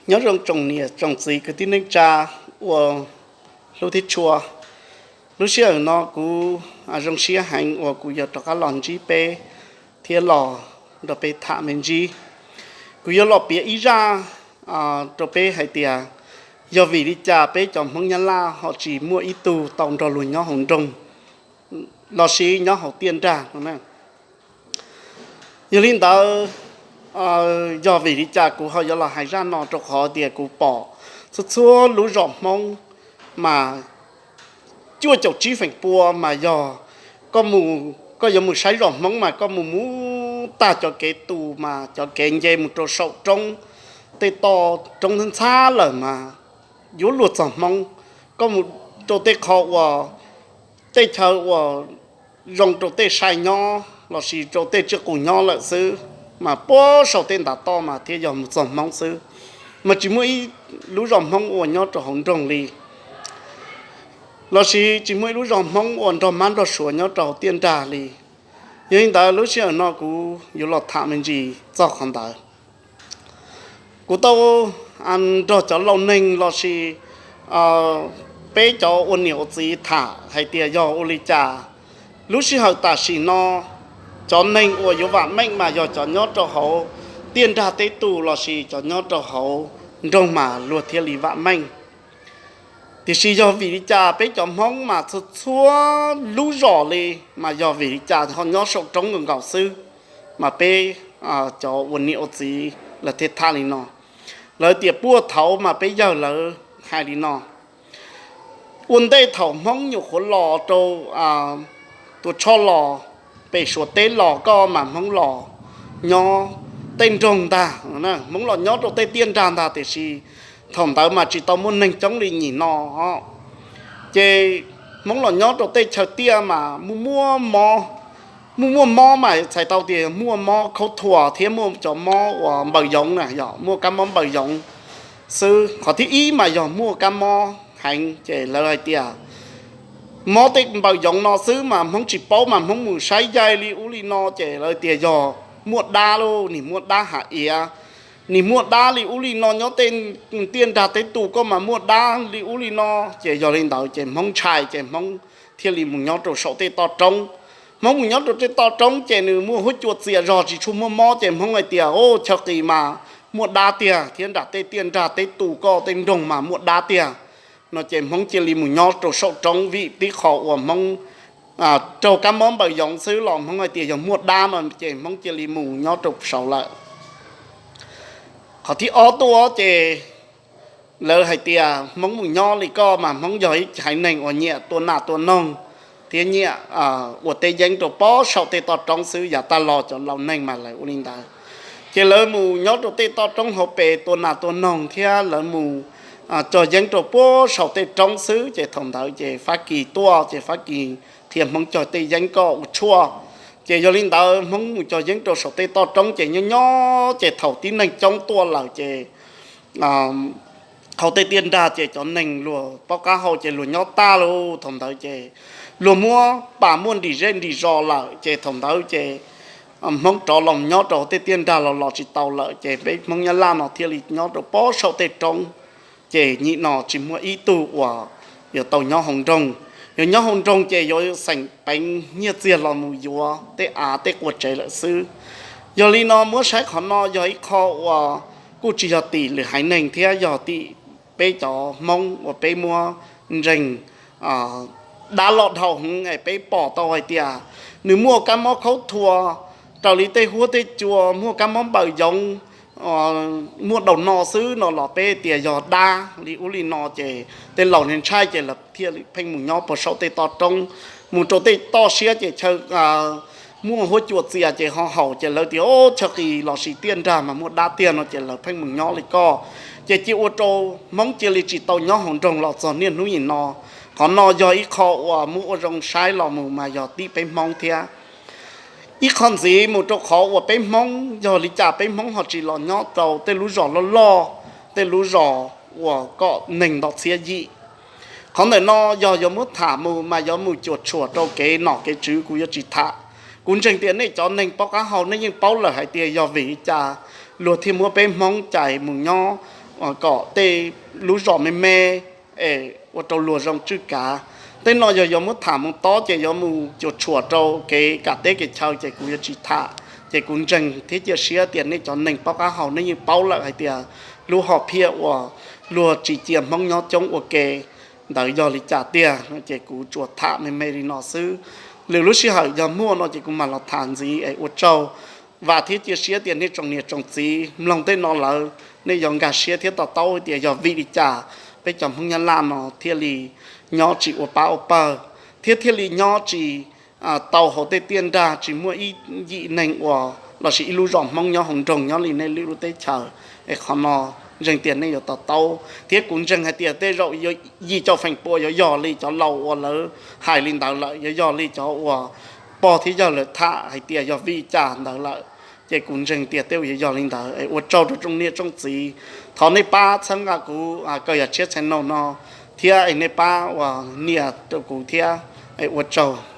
Nyob zoo tsoom niam tsoom txiv kwv tij neej tsa uas hlub thiab tshua. Lub sij hawm no kuv zoo siab heev uas kuv yuav rov qab los ntsib peb thiab los nrog peb tham me ntsis. Kuv yuav los piav ib zaj rau peb hais tias yog vim li cas peb cov Hmoob Nyab Laj ho tsis muaj ib tug tau nrog luag nyob hauv nroog lossis nyob hauv tiaj nrag no. Yog li ntawd, yog vim li cas kuv ho yuav los hais zaj no? Rau qhov tias kuv pom txhua txhua lub zos Hmoob mas cuaj caum tsib feem pua mas yog koj mus, koj yuav mus saib zos Hmoob mas koj mus mus tag cov kev tus mas cov kev nce mus rau saum roob, tej toj roob ntxhab lawm mas yuav luag txog Hmoob. Koj mus rau tej qho uas tej chaw uas zoo rau tej sai nyob lossis rau tej tsiaj qus nyob lawm xwb, mas puag saum tej ntav toj mas thiaj yog mus txog Hmoob xwb, mas tsis muaj ib lub zos Hmoob uas nyob rau hauv nroog li, lossis tsis muaj ib lub zos Hmoob uas nrog mab nrog suav nyob rau hauv tiaj nrag li. Yog li ntawd lub sij hawm no kuv yuav los tham me ntsis txog qhov ntawd. Kuv tau nrog cov laus neeg lossis peb cov ua niam ua txiv tham hais tias yog ua li cas lub sij hawm tam sim no cov neeg uas yuav vam meej mas yog cov nyob rau hauv tiaj nrag teb tus lossis cov nyob rau hauv nroog mas luag thiaj li vam meej. Tiam sis yog vim li cas peb cov Hmoob mas txhua txhua lub zos li mas yog vim li cas ho nyob saum roob nkaus nkaus xwb? Mas peb cov ua niam ua txiv lawv thiaj tham li no. Lawv tias puag thaud mas peb yawg lawv hais li no. Ua ntej thaum Hmoob nyuam qhuav los rau Tuam Tshoj los pem Suav teb los koj mas Hmoob los nyob tej nroog ntag, Hmoob los nyob rau tej tiaj nrag ntag, tiam sis thaum ntawd mas tsis tau muaj neeg coob li nim no. Ces Hmoob los nyob rau tej chaw tiaj mas muaj muaj mob, muaj muaj mob mas txhais tau tias muaj mob khaub thuas thiab muaj cov mob uas npaws yoov na, yog muaj kab mob npaws yoov xwb. Qhov thib ib mas yog muaj kab mob heev ces lawv hais tias mob tej npaws yoov no xwb mas Hmoob tsis paub mas Hmoob mus saib yaig li ub li no ces lawv tias yog muaj dab lauj, nim muaj dab hav iav, nim muaj dab li ub li no nyob tej tiaj nrag teb tus koj mas muaj dab li ub li no. Ces yog li ntawd ces Hmoob ntshai ces Hmoob thiaj li mus nyob rau saum tej toj roob. Hmoob mus nyob rau tej toj roob ces nws muaj huab cua txias zog tsis tshua muaj mob ces Hmoob hais tias o chaw qis mas muaj dab tiag thiab nram tej tiaj nrag teb tus koj tej nroog mas muaj dab tiag no ces Hmoob cia li mus nyob rau saum roob vim tib qho uas Hmoob raug kab mob npaws yoov xwb los Hmoob hais tias yog muaj dab no ces Hmoob cia li mus nyob rau saud lawm. Qhov thib ob tuaj ces lawv hais tias Hmoob mus nyob li koj mas Hmoob yog ib haiv neeg uas nyiam tua nas tua noog thiab nyiam ua teb yeeb rau pob saum tej toj roob xwb, yav tag los cov laus neeg mas lawv ua li ntawd. Ces lawv mus nyob rau tej toj roob hauv pes tua nas tua noog thiab lawv mus cog yeeb rau pob saum tej roob xwb ces thaum ntawd ces Fab Kis tuaj ces Fab Kis qhia Hmoob cog tej yeeb koj ua tshuaj. Ces yog li ntawd Hmoob mus cog yeeb rau saum tej toj roob ces nyob nyob ces thaum tib neeg coob tuaj lawm ces hauv tej tiaj nrag ces cov neeg luag paub qab hau ces luag nyob tag lauj. Thaum ntawd ces luag muab pas muaj nrim zej nrim zos lawm ces thaum ntawd ces Hmoob rov los nyob rau hauv tej tiaj nrag los los tsis tau lawm ces peb Hmoob Nyab Laj no thiaj li nyob rau pob saum tej roob. Ces nim no tsis muaj ib tug uas yuav tau nyob hauv nroog. Yog nyob hauv nroog ces yuav xeem peev nyiaj txiag los mus yuav tej av tej qua tsev lawm xwb. Yog li no muab saib qhov no yog ib qho uas kuj tsis yog tim lwm haiv neeg thiab yog tim peb cov Hmoob uas peb muab ntseeg dab loj dhau hwv es peb pom tau hais tias nws muaj kab mob khaub thuas raws li tej huab tej cua, muaj kab mob npaws yoov, muaj daus no xwb no los peb tias yog dab li ub li no ces tej laus ntshai ces lawv thiaj pheej mus nyob puag saum tej toj roob, mus rau tej toj siab ces chaw muaj huab cua txias ces ho haum ces lawv tias o chaw qis lossis tiaj nrag mas muaj dab tiag no ces lawv pheej mus nyob li koj. Ces cia ua rau Hmoob cia li tsis tau nyob hauv nroog los txog niaj hnub nim no. Qhov no yog ib qho uas muab ua zoo saib los mus mas yog tim peb Hmoob thiab. Ib qho ntxiv mus rau qhov uas peb Hmoob, yog li cas peb Hmoob ho tsis los nyob rau tej lub zos loj loj, tej lub zos uas kom neeg ntau txhiab yim. Qhov ntawm no yog yuav muab tham mus mas yuav mus cuam tshuam rau kev nom kev tswv kuv yuav tsis tham. Kuv ntseeg tias nej cov neeg paub qab hau nej yeej paub lawm hais tias yog vim li cas luag thiaj muab peb Hmoob cais mus nyob kom tej lub zos me me es ua rau luag zoo tswj kav. Tej no yog yuav muab tham mus tob ces yuav mus cuam tshuam rau kev kam teb kev chaw ces kuv yuav tsis tham. Ces kuv ntseeg thiab cia siab tias nej cov neeg paub qab hau nej yeej paub lawm hais tias lub hom phiaj uas luag tsis cia Hmoob nyob coob ua ke ntawd yog li cas tiag no ces kuv tsuas tham me me li no xwb. Lwm lub sij hawm yog muaj no ces kuv mam los tham ntxiv es ua tsaug. Vam thiab cia siab tias nej tsoom niam tsoom txiv mloog tej no lawm nej yuav nkag siab thiab to taub tias yog vim li cas peb cov Hmoob Nyab Laj no thiaj li nyob tsis ua pab ua pawg, thiab thiaj li nyob tsis tau hauv tej tiaj nrag, tsis muaj ib yim neeg uas lossis ib lub zos Hmoob nyob hauv nroog nyob li nej lwm lub teb chaws. Es qhov no ntseeg tias nej yuav to taub thiab kuv ntseeg hais tias tej zaum yim caum feem pua yuav yog li cov laus uas lawv hais li ntawd lawm, yuav yog li cov uas pog thiab yawg lawv tham hais tias yog vim cas ntawd lawm. Ces kuv ntseeg tias tej zaum yuav yog li ntawd es ua tsaug rau tsoom niam tsoom txiv. Thov nej pab txhawb nqa kuv Kaw Yam Tshiab channel no thiab es nej pab uas nias rau kuv thiab es ua tsaug.